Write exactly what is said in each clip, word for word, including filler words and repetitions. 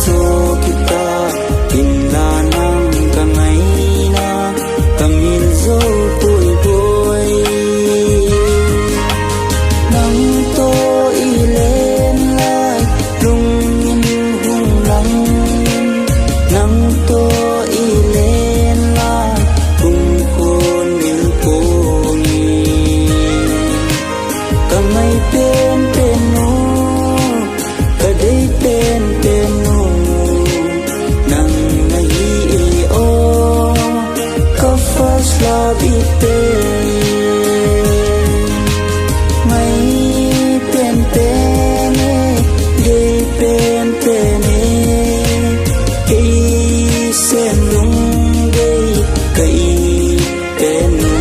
Zo kita, hinla nang ka ngaina, ka min zo pui pui. Nang to i len lai, lungin hung lang. Nang to i len lai, hung khun mil pung. Ka ngai pen pen nu, ka dei pen pen nu, nang na hi e o, ka first love i te. Ngai pen pen e, dei pen pen e, kei sen lung dei ka i pen nu.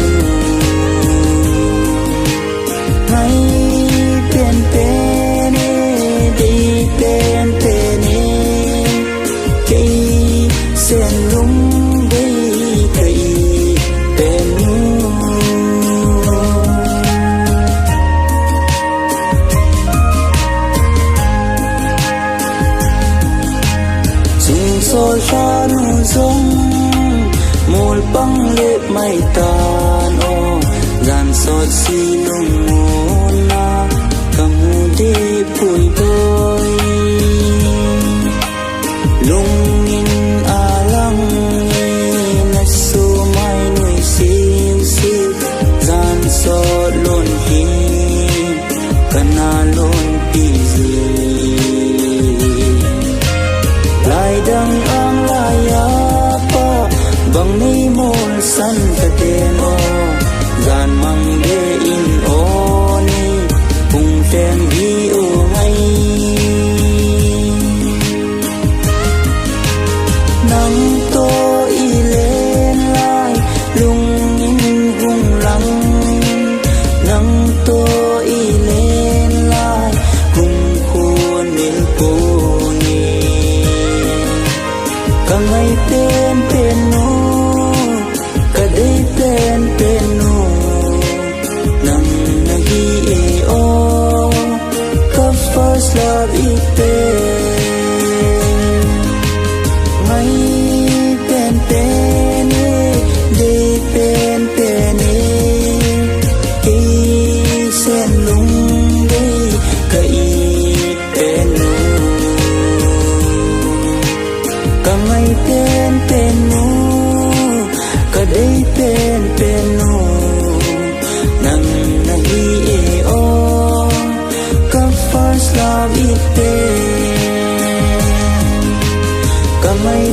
Ngai pen pen e, dei pen pen e, kei sen lung dei ka i pen nu. Sung sol sa nu zong, mol pang le mai tan o, zan sot si lung mona, ka mu de pui doi. Lungin a lang e, na su mai nui siu siu, zan sot lon hi, ka na lon pi zi. Lai dang ang lai a pa, bang nei mol san ka te mo, zan mang de in o ni, hung hlem di u ngai. Nang to i len lai, lungin hung lang. Nang to i len lai, hung khun mil pung e. Ka ngai pen pen nu, ka dei pen pen nu, nang na hi e o, ka first love i te. Ngai pen pen e, dei pen pen e, kei sen lung dei ka i pen nu. Ka ngai pen pen nu, ka dei pen pen nu, nang na hi e o, ka first love i te. Ka ngai